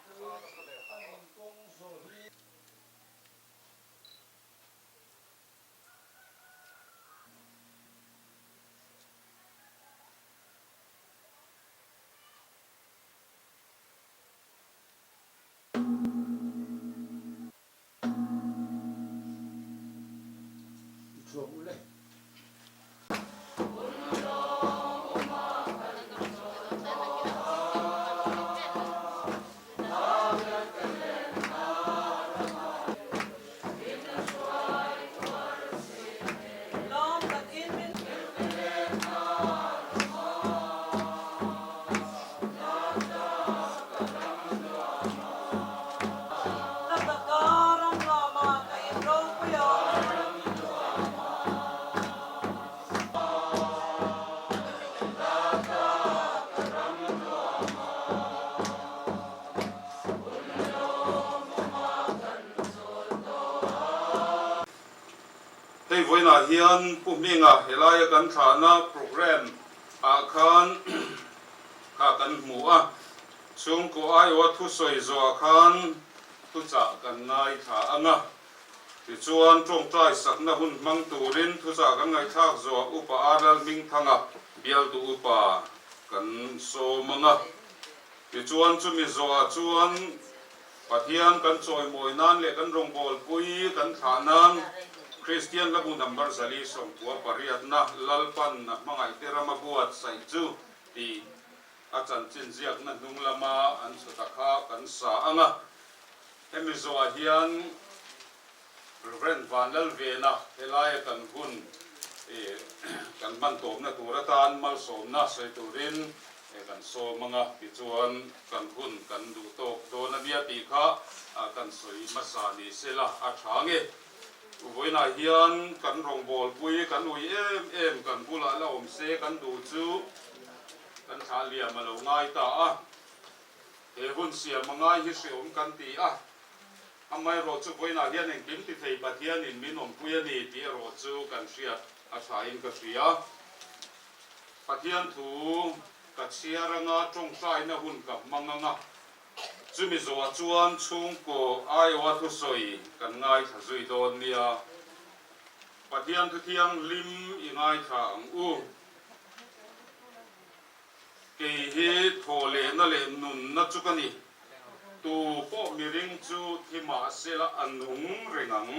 A nun kawng zawh hi. I thuak u le. Hei vawiinah hian Pu Hminga helaia kan thlahna programme ah khan kha kan hmu a, chhungkaw aiawha thusawi zawhah khan thuchah kan ngaithla ang a. Tichuan tawngtai sakna hun hmang turin thuchah kan ngaihthlak zawhah Upa R Lalhmingthanga bialtu upa kan sawm ang a. Tichuan chumi zawhah chuan Pathian kan chawimawi nan leh kan rawngbawlpui kan thlah nan Kristian hlabu number 498-na Lalpan a hmangaihte rama buatsaih chu tih a chanchin ziakna hnung lama an chhuta kha kan sa ang a. Hemi zawhah hian Rev. Vanlalvena helaia kan hun kan hman tawpna tur atan malsawmna sawi turin kan sawm ang a, tichuan kan hun kan duh tawk dawn a nia tih kha kan sawi hmasa ni sela a tha nge. Vawiinah hian kan rawngbawlpui kan ui em em kan bulah la awm se kan duh chu kan thlah liam a lo ngai ta a, he hun siam a ngai hi hreawm kan ti a. Amaherawh chu vawiinah hian engkim ti thei Pathianin min awmpui a ni tih erawh chu kan hriat a thain ka hria. Pathian thu ka chhiar anga tawngtaina hun ka hmang anga, chumi zawhah chuan chhungkaw aiawha thusawi kan ngaithla zui dawn nia. Pathian thu thianghlim i ngaithla ang u. Kei hi thaw lehna leh nunna chu ka ni. Tu pawh miring chu thi mah sela a nung reng ang.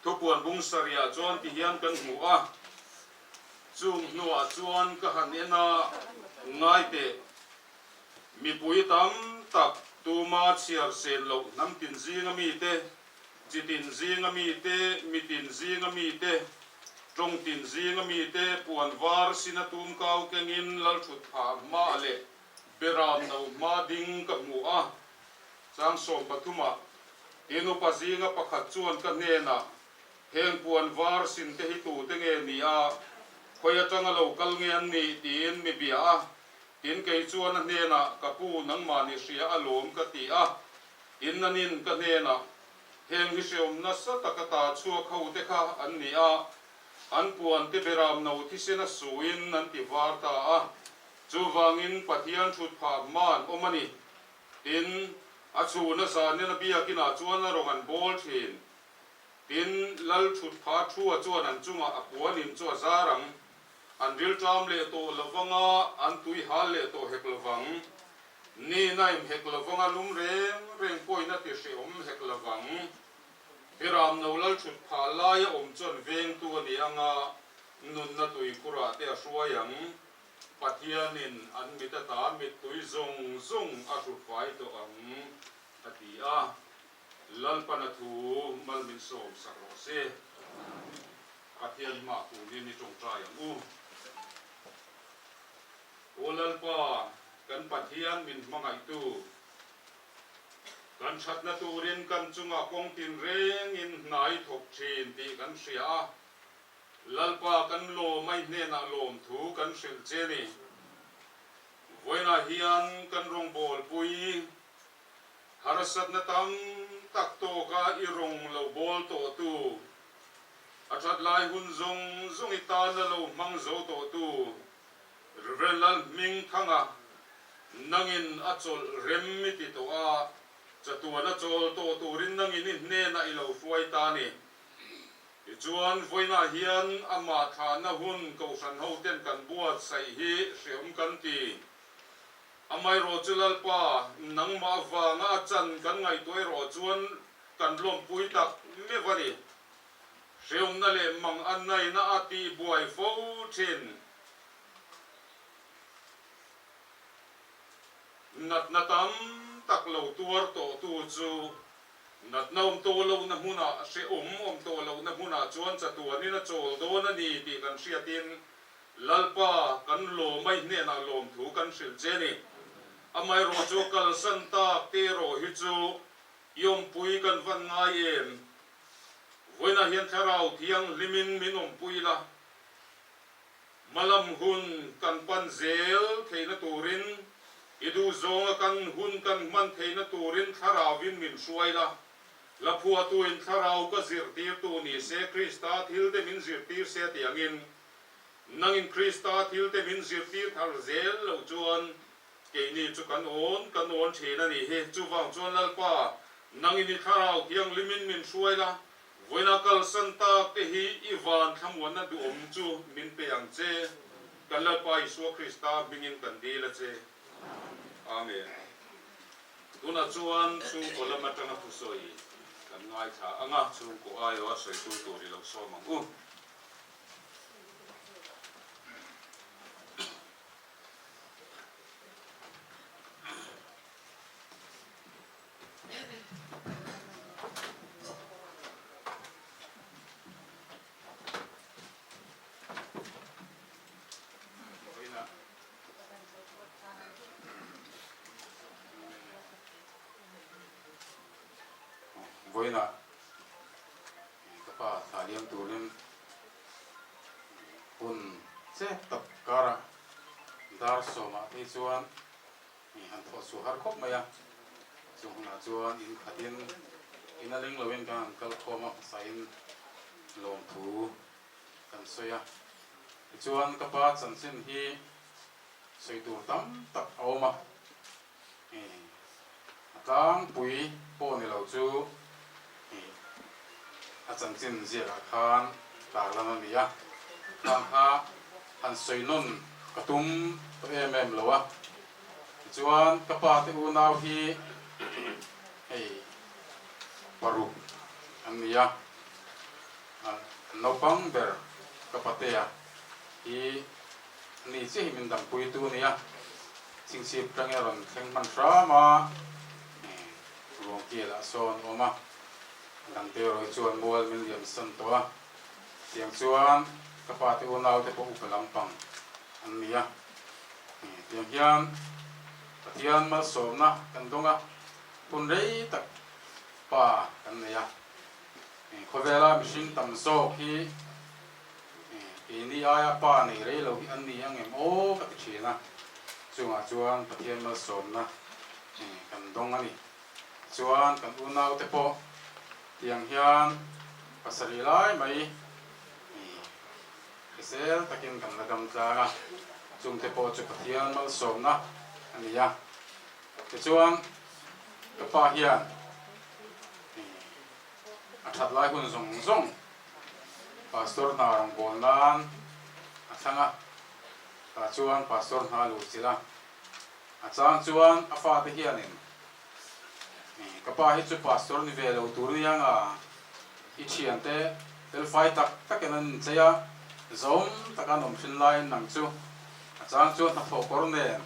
Thupuan bung sarihah chuan ti hian kan hmu a, chung hnuah chuan ka han en a, ngai teh, mipui tam tak tuma chhiar sen loh hnam tin zinga mite, Chi tin zinga mite, mi tin zinga mite, tawng tin zinga mite puan var sina tum kau kengin lalthut phah hma leh beram no hma ding ka hmu a. Chang 13 ah tin upa zinga pakhat chuan ka hnenah, Heng puan var sin te hi tute nge ni a, khawi atanga lo kal nge an nih? tiin mi bia a. Tin kei chuan a hnenah, Ka pu, nangmah ni hria alawm ka ti a. Innanin ka hnenah, Heng hi hreawm nasa taka ta chhuak ho te kha an ni a, an puan te beram no thisen a suin an ti var ta a, chuvangin Pathian thut phah hma an awm a ni. Tin, a chhun a zanin a biakinah chuan a rawn an bawl thin. Tin, Lal thut phah thua chuan an chungah a puanin chu a zar ang, an rilṭam leh tawh lovanga an tui hal leh tawh hek lovang. Ni naim hek lovanga lum reng reng pawhin a ti hrehawm hek lovang. Hiram no lal thut phah laia awm chuan vengtu a ni anga nunna tuikhurah te a hruai ang. Pathianin an mit ata mittui zawng zawng a hrutfai tawh ang, a ti a. Lalpana thu mal min sawm sak rawh se. Pathian hmah kunin i tawngtai ang u. Aw Lalpa, kan Pathian min hmangaihtu, kan thatna turin kan chungah kawng tinrengin hna i thawk thin tih kan hria a. Lalpa, kan lawm a i hnenah lawmthu kan hrilh che ni. Vawiinah hian kan rawngbawlpui harsatna tam tak tawka i rawng lo bawl tawhtu, a that lai hun zawng zawng i tan la lo hmang zo tawhtu, Rev. Lalhmingthanga. Nangin a chawlh rem i ti tawh a, chatuan a chawl tawh turin nangin i hnenah i lo hruai ta a ni. Tichuan, vawiinah hian amah thlahna hun Kohhran hoten kan buatsaih hi hreawm kan ti. Amaherawh chu Lalpa, nangmah avanga a chan kan ngaihtuah erawh chuan kan lawmpui tak meuh a ni. Hreawmna leh mang a naina a tihbuai fo thin. Natna tam tak lo tuar tawhtu chu natna awm tawh lohna hmunah, hrehawm awm tawh lohna hmunah chuan chatuanin a chawl dawn a ni tih kan hriatin Lalpa kan lawm a, i hnenah lawmthu kan hrilh che a ni. Amaherawh chu kalsan tak te erawh hi chu i awmpui kan van ngai em? Vawiinah hian Thlarau Thianghlimin min awmpui la. Hmalam hun kan pan zel theihna turin, i duhzawnga kan hun kan hman theihna turin Thlarauvin min hruai la. Laphuatuin Thlarau ka zirtirtu ni se Krista thilte min zirtir se tih angin, nangin Krista thilte min zirtir thar zel loh chuan keini chu kan awn kan awn thin a nih hi. Chuvang chuan Lalpa, nangin i Thlarau Thianghlimin min hruai la, Vawiina kalsan tak te hi i van thlamuanna duhawm chu min pe ang che, kan Lalpa Isua Krista hmingin kan dil a che. Amen. Tunah chuan chhungkaw lam atanga thusawi kan ngaithla ang a, chhungkaw aiawha sawitu tur i lo sawm ang u. Vawiinah ka pa thla liam turin hun chep tak karah dar sawmah phei chuan Han thawh chu har khawp mai a, chung hunah chuan in khatin in a ling loin kan han kal khawm a, hmasain lawmthu kan sawi a. Tichuan ka pa chanchin hi sawi tur tam tak a awm a, a tlangpui pawh ni lo chu a chanchin ziakah khan tarlan a ni a, khang kha han sawi nawn ka tum tawh em em lo a. Tichuan ka pa te unau hi hei paruk an ni a, an naupang ber ka patea hi a ni chiah hi min dampuitu a ni a, chingchhip tangin a rawn thleng hman hram a. Ruang kielah sawn a awm a, dangte erawh hi chuan mual min liam san tawh a, tiang chuan ka pa te unau te pawh upa lampang an ni a, tiang hian Pathian malsawmna kan dawng a, hun rei tak pa kan nei a, khawvela mihring tam zawk hi keini aia pa nei rei lo hi an ni ang em aw ka ti thin a, chungah chuan Pathian malsawmna kan dawng a ni. Chuan kan unaute pawh tiang hian pasarih lai mai hrisel takin kan la dam tlang a, chungte pawh chu Pathian malsawmna a ni a. Tichuan ka pa hian a that lai hun zawng zawng Pastor hna rawngbâwl nân a thlang a, tah chuan Pastor hna a luhchilh a. A chang chuan a fate hianin, Ka pa hi chu pastor ni ve lo tur nia nga, i thiante felfai tak takin an inchei a, zawm taka an awm thin laiin nang chu a chang chuan hnathawh kawr nen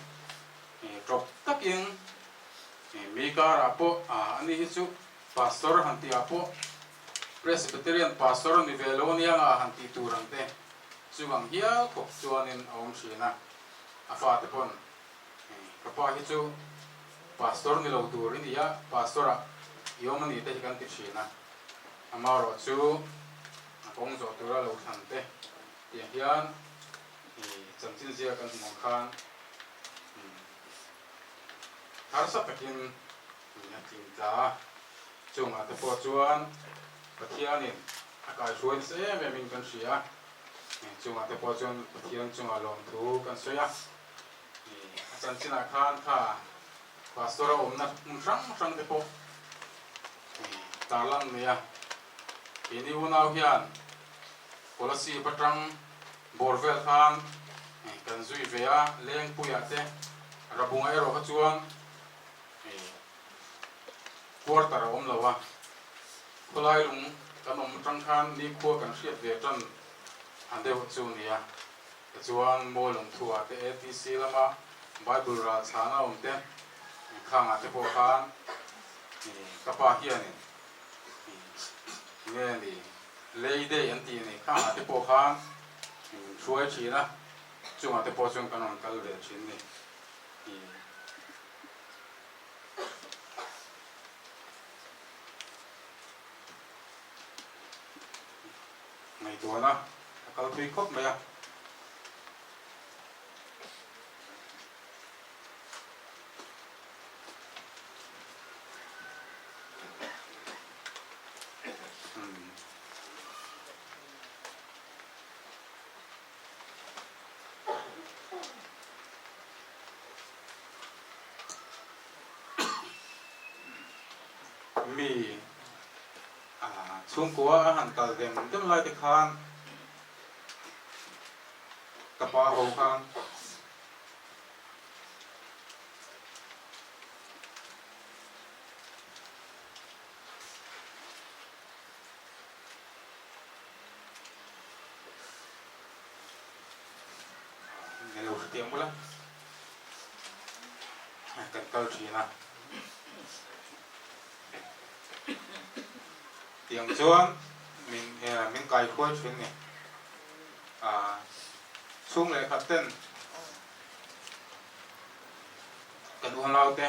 tawp takin mi karah pawh ani hi chu pastor han tihah pawh Presbyterian pastor ni ve lo nia nga han tih tur ang te chu ang hial khawp chuanin a awm thin a. A fate pawn ka pa hi chu pastor ni lo tur i ni a, pastor ah i awm a ni te hi kan ti thin a, amaherawh chu a kawng zawh tura lo thlan te tiang hian i chanchin zia kan hmuh ang khan harsa takin a tling tla a, chungah te pawh chuan Pathianin a kaihruai nasa em em in kan hria a. Chungah te pawh chuan Pathian chungah lawmthu kan sawi a, a chanchinah khan kha Pastor a awmna hmun hrang hrang te pawh tarlang nei a. Keini unau hian Kolasib atang bawr vel khan kan zui ve a, Lengpuiah te Rabunga erawh kha chuan quarter a awm lo a, khawlai lung kan awm atang khan nikhua kan hriat ve tan a deuh chu nia. Tichuan Mualungthua te ATC lama Bible ral chhana awm te khangah te pawh khan ka pa hianin nge ni Lay Day an tih ni khangah te pawh khan min hruai thin a, chungah te pawh chuan kan rawn kal ve thin ni. Ngaihtuahna a kal thui khawp mai a. Mi Chhungkua a han kal dem dem lai te khan ka pa ho khan Ni lo hriat bula kan kal thin a. Tiang chuan min min kai khuai thin ni. Chhung leh khat ten kan unau te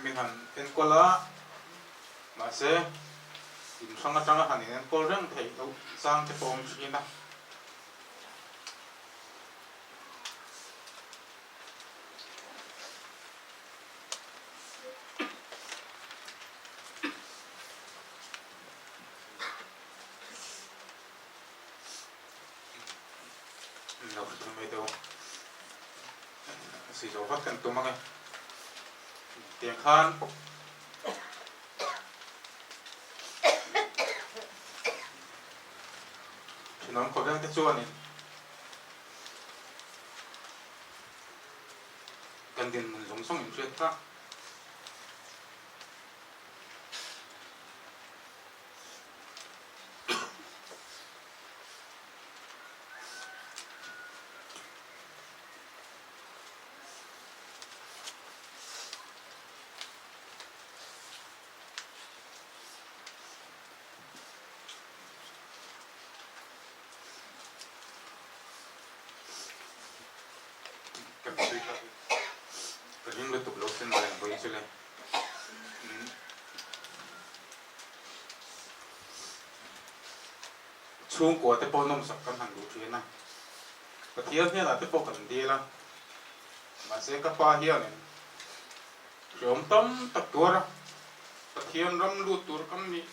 min han enkawl a, mahse in hrang atanga han in enkawl reng theih loh chang te pawh a awm thin a. Lo hre mai deuh a si zo vat kan tum ang e tiang khan thenawm khawveng te chuanin Kan dinhmun zawng zawng in hriat kha. Ka mipui kha ka hlim lutuk lo sin reng vawiin chu le. Chhungkua te pawh nawmsak kan han duh thin a, Pathian hnenah te pawh kan dil a, mahse ka pa hianin hreawm tam tak tuar a, Pathian ram lut tur kan nih.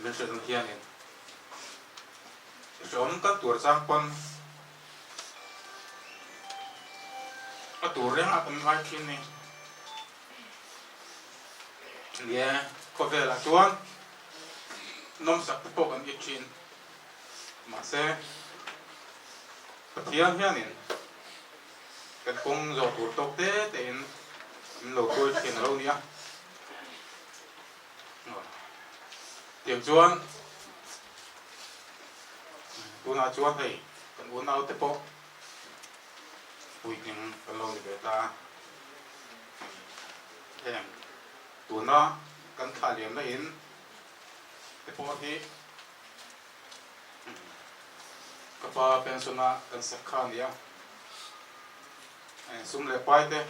Min hrilh ang hianin hreawm kan tur chang pawn a tur reng a kan ngai thin ni. Nia khawvelah chuan nawmsak te pawh kan it thin. Mahse Pathian hianin Kan kawng zawh tur tawk te tein min lo hruai thin a lo nia. Tiang chuan tunah chuan hei kan unau te pawh puitling kan lo ni ve ta a. Heng tuna kan thlah liamna in te pawh hi Ka pa pension a kan sak kha a nia. Sum leh pai te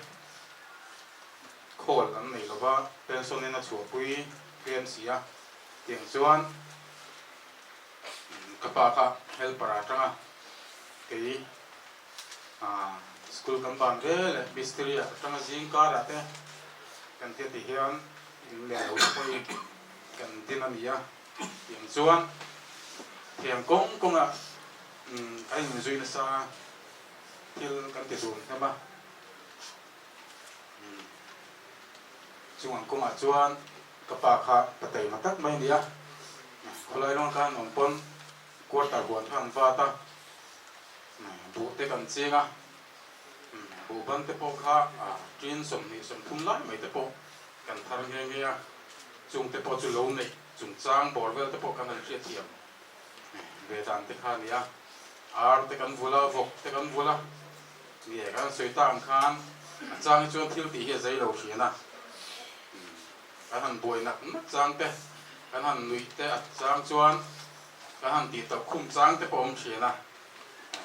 khawl an nei lova pension in a chhuahpui tlem si a. Tiang chuan ka pa kha helper ah atanga kei school kan ban ve leh mistiri ah atanga zing karah te kan. kan tia ti hian in leh lo te pawh hi kan din a ni a, tiang chuan thiam kawng kawngah kan inzui nasa thil kan ti dun hnem a. Chung ang kawngah chuan ka pa kha ka taima tak mai a ni a, khawlai lawng khan awm pawn quarter huan kha an vat a, buh te kan ching a, buh ban te pawh kha tin 20 30 lai mai te pawh kan thar nghe nghe a, chung te pawh chu lo neih chungchang bawr vel te pawh kan han hriatthiam ve dan te kha a ni a, ar te kan vul a, vawk te kan vul a. Nge kan sawi ta ang khan a chang hi chuan thil tih hi a zei lo thin a, kan han buai nak nak chang te, kan han nuih te a chang chuan kan han tih tawp khum chang te pawh a awm thin a,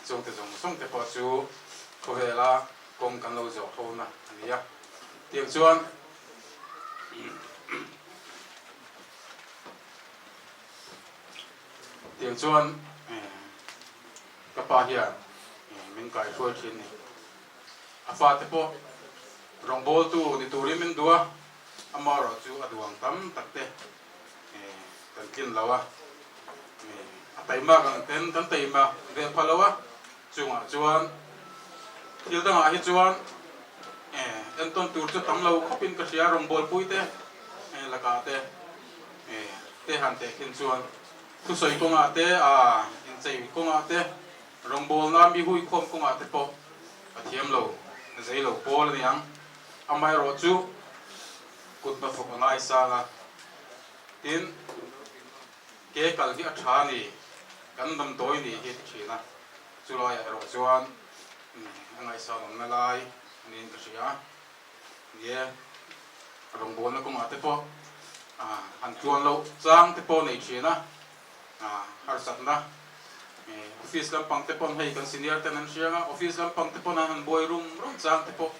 chung te zawng zawng te pawh chu khawvela kawng kan lo zawh ho na a ni a, tiang chuan tiang chuan Ka pa hian min kaihruai thin ni. A fate pawh rawngbawltu ni turin min duh a, amaherawh chu a duang tam tak te kan tlin lo a, a taimak ang ten kan taima ve pha lo a, chungah chuan thil dangah hi chuan entawn tur chu tam lo khawpin ka hria rawngbawlpui te lakah te te han tehkhin chuan. Thusawi kawngah te, a inchei kawngah te, rawngbawlna mi huikhawm kawngah te pawh a thiam lo, a zei lo pawl a ni ang. Amaherawhchu kut hnathawk a ngaisang a, tin, ke kal hi a tha a ni, kan damdawi ni hi a ti thin a, chulaiah erawh chuan a ngaihsan awmna lai a niin ka hria. Ni e, rawngbawlna kawngah te pawh han tluan loh chang te pawh nei thin a, harsatna office lampang te pawn hei kan senior ten an hriang a, office lampang te pawn an han buai rum rum chang te pawh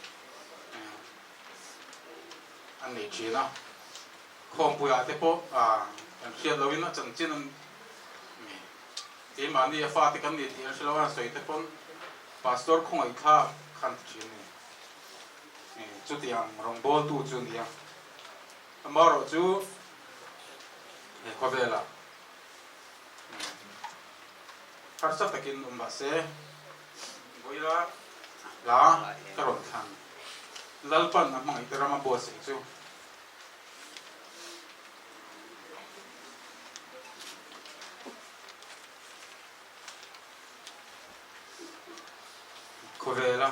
an nei thin a, khawmpuiah te pawh kan hriat lohin a chanchin an keimahni a fate kan ni tih an hre lo a, an sawi te pawn pastor khawngaihthlak khan ti thin a ni. Chutiang rawngbawltu chu a ni a, amaherawh chu he khawvelah harsa takin awm mah se, vawilah hla ka rawn thlang. Lalpan a hmangaihte rama buatsaih chu. Khawvela.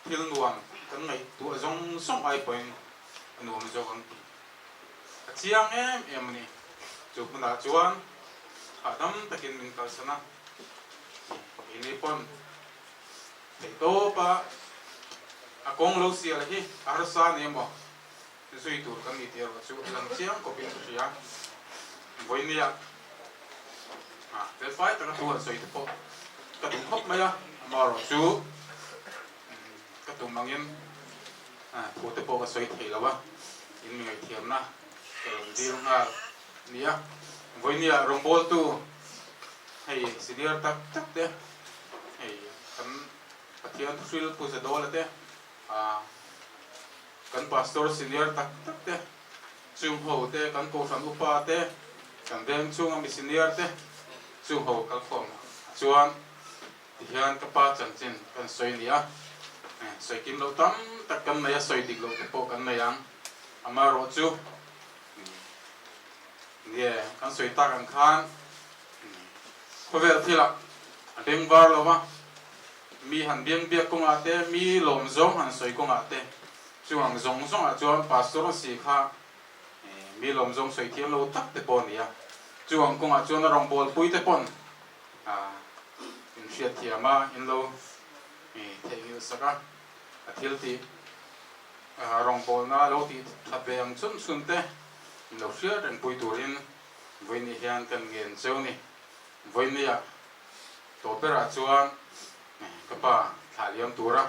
Thil nuam kan ngaihtuah zawng zawng ai pawhin a nuam zawk ang tih a chiang em em a ni. Chu hmunah chuan hahdam takin min kalsan a, keini pawn theihtawpa a kawng lo sial hi a harsa a ni emaw zui tur kan ni tih erawh chu a lang chiang kawpin ka hria. Vawinia felfai taka thu han sawi te pawh ka duh khawp mai a, amaherawh chu ka tum angin thu te pawh ka sawi thei lo a, in mi ngaihthiamna ka rawn dil nghal a ni a. Vawinia rawngbawltu hei senior tak tak te hei kan Pathian thuhril Pu Zadawla te, Kan pastor senior tak tak te, chung ho te, kan kohhran upa te, kan veng chhunga mi senior te chung ho kalkhawm chuan tihian ka pa chanchin kan sawi ni a, sawi kim loh tam tak kan nei a, sawi dik loh te pawh kan nei ang. Amaherawh chu nge kan sawi tak ang khan khawvel thilah a bengvar lo va. Mi han biang biak kawngah te, mi lawm zawng han sawi kawngah te, chuvang zawng zawngah chuan Pastor a si kha mi lawm zawng sawi thiam lo tak te pawh a ni a. Chuvang kawngah chuan a rawngbawlpui te pawn in hriat thiam a, in lo theihnghilh sak a, a thil tih rawngbawlna lo tih that ve ang chhun chhun te in lo hriat reng pui turin vawiin hian kan ngen cheu ni. Vawinia Tawh berah chuan ka pa thlah liam tura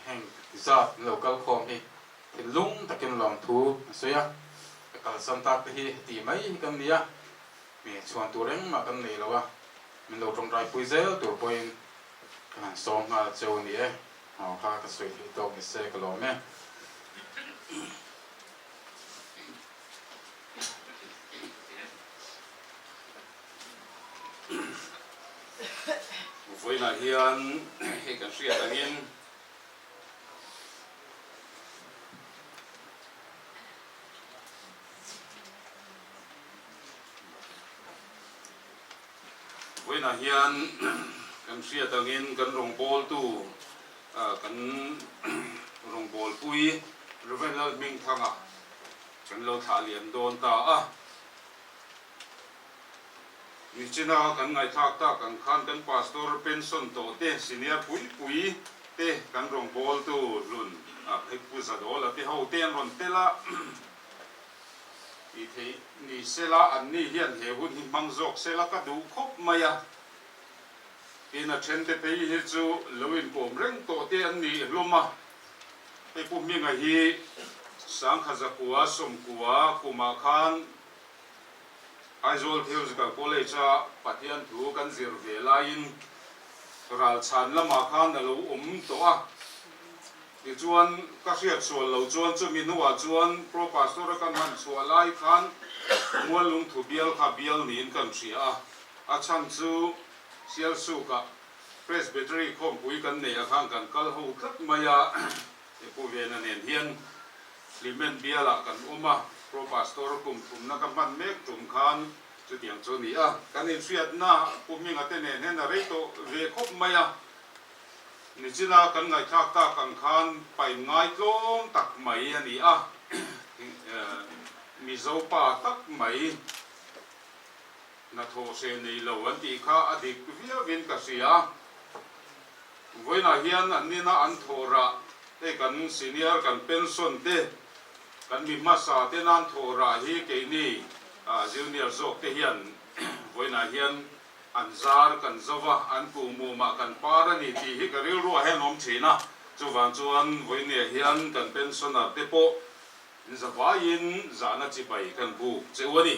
heng zat an lo kal khawm hi thinlung takin lawmthu a sawi a, ka kalsan tak te hi heti mai hi kan ni a, chhuan tur engmah kan nei lo a, min lo tawngtai pui zel tur pawhin ka han sawm nghal cheu a ni e. Aw kha ka sawi theih tawk ni se ka lawm e. Vawiinah hian hei kan hriat angin Vawiinah hian kan hriat angin kan rawngbawltu kan rawngbawlpui Rev. Lalhmingthanga kan lo thlah lian dawn ta a. Nichina kan ngaihthlak tak ang khan kan Pastor pension tawh te, senior pui pui te kan rawngbawltu hlun hei Pu Zadawla te ho te an rawn tel a. Tih theih ni sela anni hian he hun hi hmang zawk sela ka duh khawp mai a. Tin a then te phei hi chu lo inkawm reng tawh te an ni hlawm a. Hei Pu Hminga hi Sangkha Zakua Sawmkua kumah khan Aizawl Theological College a Pathian thu kan zir ve laiin ralchhan lamah khan a lo awm tawh a. Tichuan, ka hriat sual lo chuan chumi hnuah chuan Pro Pastor a kan han chhuah lai khan Muallungthu bial kha bial niin kan hria a, a chhan chu Sialsukah Presbytery khawmpui kan neih ah khan kan kal ho tlat mai a, he Pu Vena nen hian Hlimen bialah kan awm a, Pro Pastor kum thumna ka hman mek tum khan chutiang chu a ni a, kan inhriatna Pu Hminga te nen hian a rei tawh ve khawp mai a. Nichina kan ngaihthlak tak ang khan pain ngaitlawm tak mai a ni a, Mizo pa tak mai hnathawh hreh nei lo an tih kha a dik viauin ka hria. Vawiinah hian an nina an thawh rah, hei kan senior kan pension te, kan mi hmasa te nan thawh rah hi keini junior zawk te hian vawiinah hian An zar kan zo va, an kuhmumah kan par a ni tih hi ka rilruah hian awm thin a. Chuvang chuan vawinia hian kan pensioner te pawh zavaiin zahna chibai kan buk che u a ni.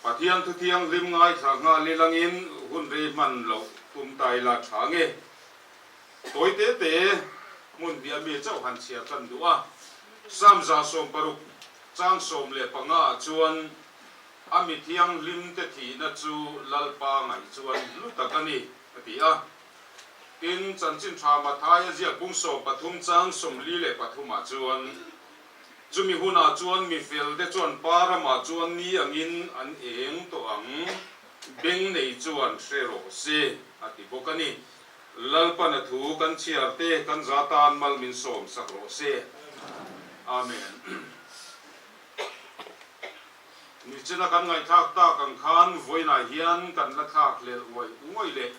Pathian thu thianghlim ngaithla nghal ilangin hun rei hman loh tum ta ila tha nge. Tawi te te hmun hnih a mi chauh han chhiar kan duh a. Psalm 160 chang 15 ah chuan A mi thianghlim te thihna chu Lalpa ngaih chuan hlu tak a ni, a ti a. Tin, Chanchin Tha Mathaia ziak bung 13 chang 43 ah chuan, Chumi hunah chuan mi fel te chuan pa ramah chuan ni angin an eng tawh ang, beng nei chuan hre rawh se, a ti bawk a ni. Lalpan a thu kan chhiar te kan za tan mal min sawm sak rawh se. Amen. Nichina kan ngaihthlak tak ang khan vawiinah hian kan la thlak hlelh uaih uaih leh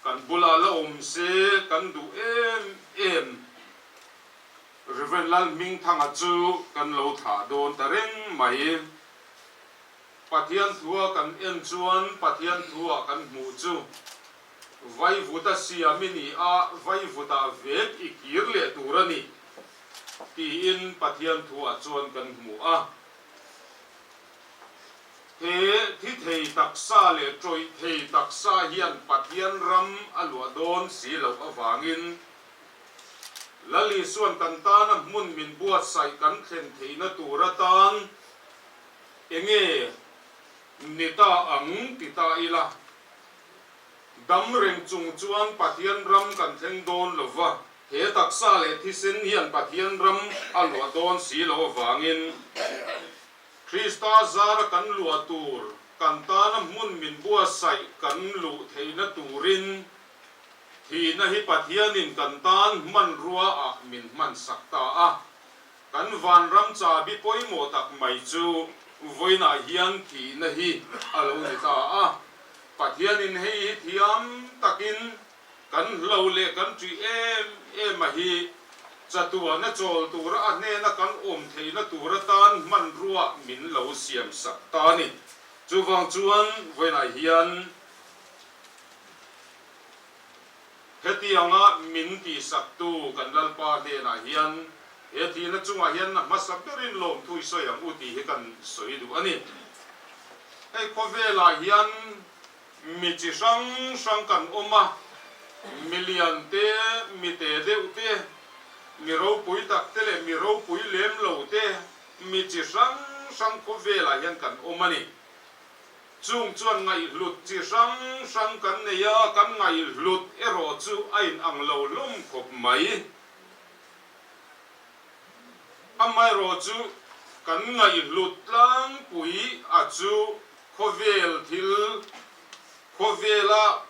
kan bulah la awm se kan duh em em. Rev. Lalhmingthanga chu kan lo thlah dawn ta reng mai. Pathian thua kan en chuan Pathian thua kan hmuh chu Vaivuta siam i ni a, vaivuta vek i kir leh tur a ni tiin Pathian thuah chuan kan hmu a. He thi thei taksa leh tawih thei taksa hian Pathian ram a luah dawn si loh avangin Lal Isuan kan tana hmun min buatsaih kan thlen theihna tur atan enge ni ta ang ti ta ila. Dam reng chung chuan Pathian ram kan thleng dawn lo va, he taksa leh thisen hian Pathian ram a luah dawn si lo avangin Krista zara kan luah tur, kan tana hmun min buatsaih kan luh theihna turin thihna hi Pathianin kan tan hmanrua ah min hmansak ta a. Kan vanram chabi pawimawh tak mai chu vawiinah hian thihna hi a lo ni ta a. Pathianin hei hi thiam takin kan hlo leh kan ṭih em em a hi chatuahna chawl tura a hnena kan awm theihna tur atan hmanrua min lo siam sak ta a ni. Chuvang chuan vawiinah hian Hetianga min tihsaktu kan Lalpa hnenah hian he thihna chungah hian a hmasa berin lawmthu i sawi ang u tih hi kan sawi duh a ni. Hei khawvelah hian mi chi hrang hrang kan awm a, Mi lian te, mi te deuh te, mi ropui tak te leh mi ropui lem lo te, mi chi hrang hrang khawvelah hian kan awm a ni. Chung chuan ngaihhlut chi hrang hrang kan nei a, kan ngaihhlut erawh chu a inang lo hlawm khawp mai. Amaherawhchu kan ngaihhlut tlangpui a chu khawvel thil, khawvela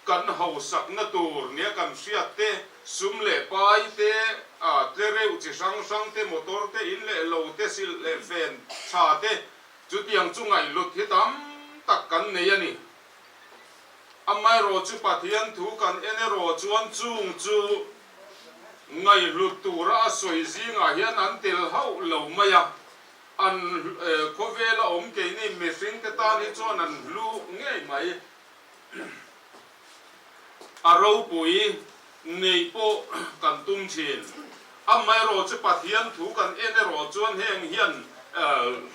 kan hausakna tur nia kan hriat te, sum leh pai te, tlereuh chi hrang hrang te, motor te, in leh lo te, silh leh fen tha te, chutiang chu ngaihhlut hi tam tak kan nei a ni. Amaherawhchu Pathian thu kan en erawh chuan chung chu Ngaihhlut tura a sawi zingah hian an tel hauh lo mai a, an khawvela awm keini mihringte tan hi chuan an hlu ngei mai. A ropui neih pawh kan tum thin. Amaherawh chu Pathian thu kan en erawh chuan heng hian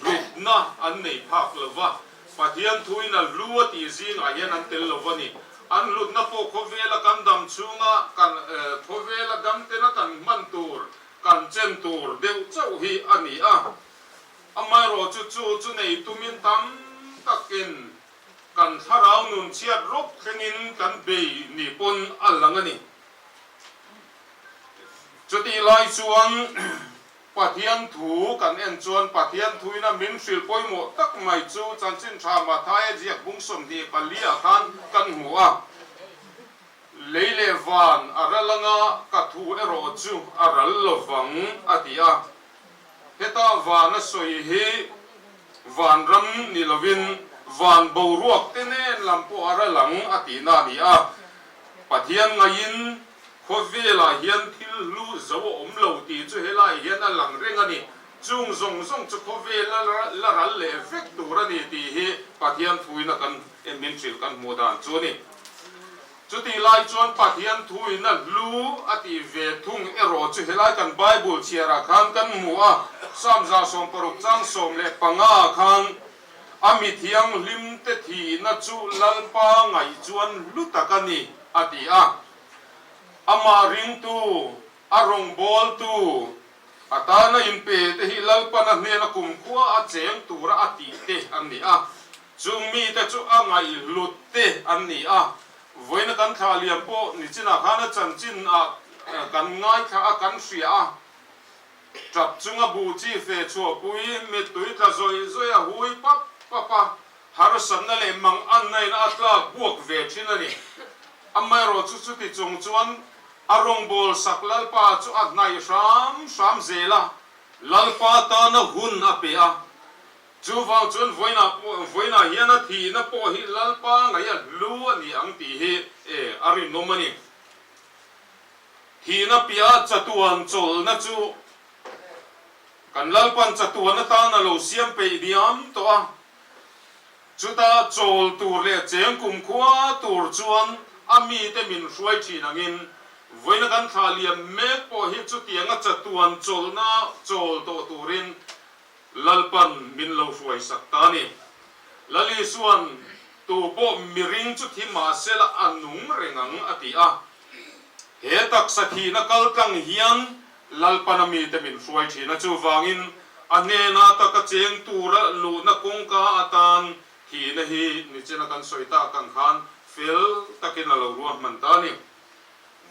hlutna an nei phak lo va, Pathian thuin a hlu a tih zingah hian an tel lo a ni. An hlutna pawh khawvela kan dam chhunga kan khawvela dam tena kan hman tur, kan chen tur deuh chauh hi a ni a. Amaherawhchu chu chu nei tumin tam takin kan thlarau nun chhiat rawp thlengin kan bei ni pawn a lang a ni. Chutih lai chuan Pathian thu kan en chuan Pathian thuina min hrilh pawimawh tak mai chu Chanchin Tha Mathaia ziak bung 24 ah khan kan hmu a, Lei leh van a ral anga ka thu erawh chu a ral lovang a ti a. Heta van a sawi hi vanram ni lovin van boruak te nen lam pawh a ral ang a tihna a ni a. Pathian ngaiin Khawvelah hian thil hlu zo a awm lo tih chu helaiah hian a lang reng a ni. Chung zawng zawng chu khawvel la ral leh vek tur a ni tih hi Pathian thuin a kan min hrilh kan hmuh dan chu a ni. Chutih lai chuan Pathian thuin a hlu a tih ve thung erawh chu helai kan Bible chhiarah khan kan hmu a, Psalm 160 chang 15 khan a mi thianghlimte thihna chu Lalpa ngaih chuan hlu tak a ni a ti a. Amah ringtu, a rawngbawltu, a tana inpe te hi Lalpana hnena kumkhua a cheng tura a tih te an ni a. Chung mite chu a ngaihhlut te an ni a. Vawiina kan thlah liam pawh nichinah khan a chanchin ah kan ngaithla a, kan hria a. Tap chunga buh chi fe chhuahpui mittui tla zawih zawih a hui pap pap a. Harsatna leh mang anna in a tlak buak ve thin a ni. Amaherawhchu chuti chung chuan a rawngbâwl sak Lalpa chu a hnaih hram hram zel a, Lalpa tana hun a pe a. Chuvang chuan vawiinah pawh vawiinah hian a thihna pawh hi Lalpa ngaih a hlu a ni ang tih hi a rinawm a ni. Thihna piah chatuan chawlhna chu Kan Lalpan chatuan atan a lo siam peih diam tawh a, chuta chawl tur leh cheng kumkhua tur chuan a mite min hruai thin angin vawiina kan thlah liam mek pawh hi chutianga chatuan chawlhna chawl tawh turin Lalpan min lo hruai sak ta a ni. Lal Isuan tu pawh miring chu thi mahsela a nung reng ang a ti a. He taksa thihna kaltlang hian Lalpan a mite min hruai thin a, chuvangin a hnenah taka cheng tura luhna kawngka atan thihna hi nichina kan sawi tak ang khan fel takin a lo ruahman ta a ni.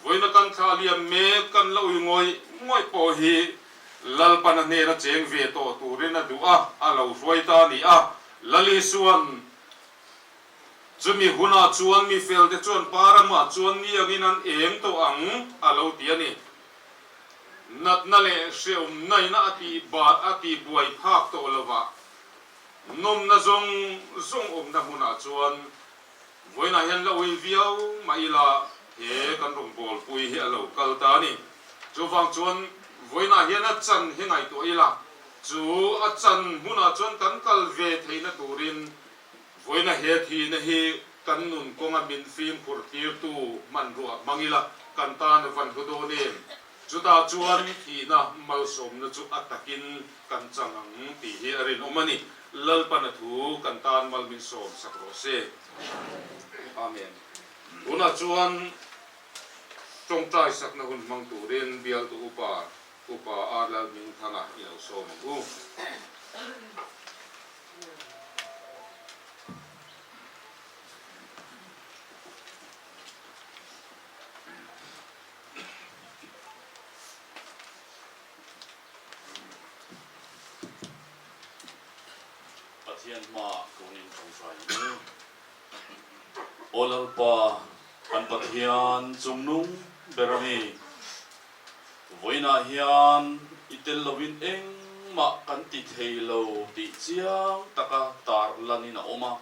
Vawiina kan thlah liam mek kan la ui ngawih ngawih pawh hi Lalpan a hnena cheng ve tawh turin a duh a, a lo hruai ta a ni a. Lal Isuan chumi hunah chuan mi felte chuan pa ramah chuan ni angin an eng tawh ang a lo ti a ni. Natna leh hreawmna ina a tih bat a tih buai phak tawh lovah nawmna zawng zawng awmna hmunah chuan vawiinah hian la ui viau mah ila he kan rawngbawlpui hi a lo kal ta a ni. Chuvang chuan vawiinah hian a chan hi ngaihtuah ila chu a chan hmunah chuan kan kal ve theihna turin Vawiina he thihna hi kan nun kawnga min fimkhur tirtu hmanruah hmang ila kan tan a van hlu dawn em? Chutah chuan thihna malsawmna chu a takin kan chang ang tih hi a rinawm a ni. Lalpan a thu kan tan mal min sawm sak rawh se. Amen. Tunah chuan. Tawngtai sakna hun hmang turin bialtu upa Upa R Lalhmingthanga i lo sawm ang u. Pathian hmaah kawngin tawngtai ang u. Aw Lalpa, kan Pathian chungnung ber a ni. Vawiinah hian i tel loin engmah kan ti thei lo tih chiang taka tar lanin a awm a.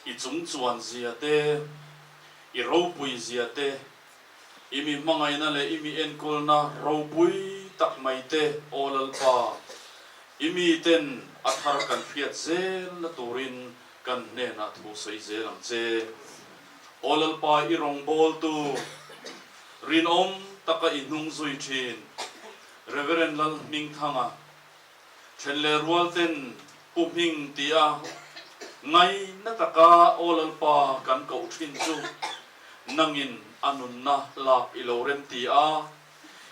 I chung chuan zia te, i ropui zia te, i mi hmangaihna leh i mi enkawlna ropui tak mai te, Aw Lalpa, i miten a thar kan hriat zel na turin kan hnenah thu sawi zel ang che. Aw Lalpa, i rawngbawltu rinawm taka i hnung zui thin Reverend Lalhmingthanga, Then leh rual ten Pu Hming tia ngaina taka Aw Lalpa kan koh thin chu nangin a nunna lak i lo rem ti a,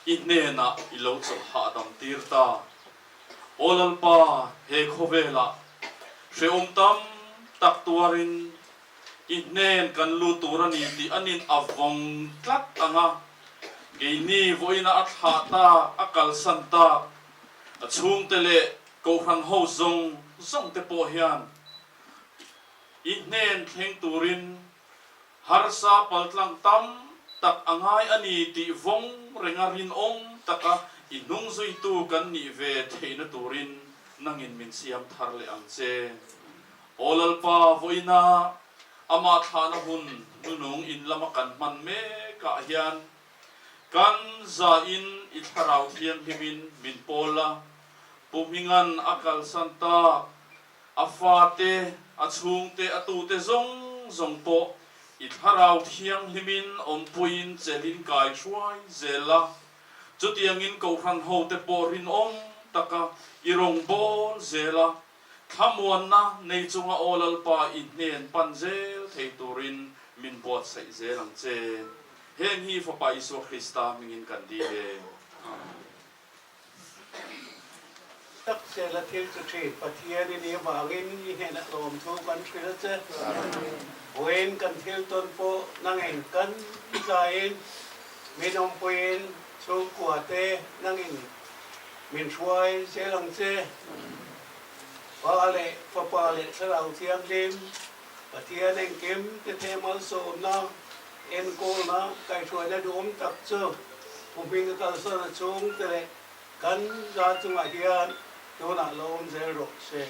i hnenah i lo chawlh hahdam tir ta. Aw Lalpa, he khawvelah hrehawm tam tak tuarin I hnen kan lut tur a ni tih a nin a vawng tlat ang a, keini vawiina a thlah tak, a kalsan tak, a chhungte leh kohhran ho zawng zawng te pawh hian i hnen thleng turin harsa paltlang tam tak a ngai a ni tih vawng renga rinawm taka i hnungzuitu kan nih ve theihna turin nangin min siam thar leh ang che. Aw Lalpa, vawiina amah thlahna hun hnunung in lama kan hman mekah hian kan zain i thlarau thianghlimin min pawl a, Pu Hminga'n a kalsan tak, a fate, a chhungte, a tute zawng zawng pawh i thlarau thianghlimin awmpuiin chelin kai hruai zel a, chutiangin Kohhran hote pawh rinawm taka i rawngbâwl zel a. Thlamuanna nei chunga Aw Lalpa i hnen pan zel thei turin min buatsaih zel ang che. Heng hi Fapa Isua Krista hmingin kan dil e. Amen. Tak sela thil chu thin Pathian i nih avangin i hnenah lawmthu kan hrilh a che. Vawiin kan thil tawn pawh nangin kan tlaiin min awmpuiin chhungkua te nangin Min hruai zel ang che. Pa leh Fapa leh Thlarau Thianghlim, Pathian engkim te the malsawmna, enkawlna, kaihhruaina duhawm tak chu Pu Hminga kalsan a chhung te leh kan za chungah hian tunah lo awm zel rawh se.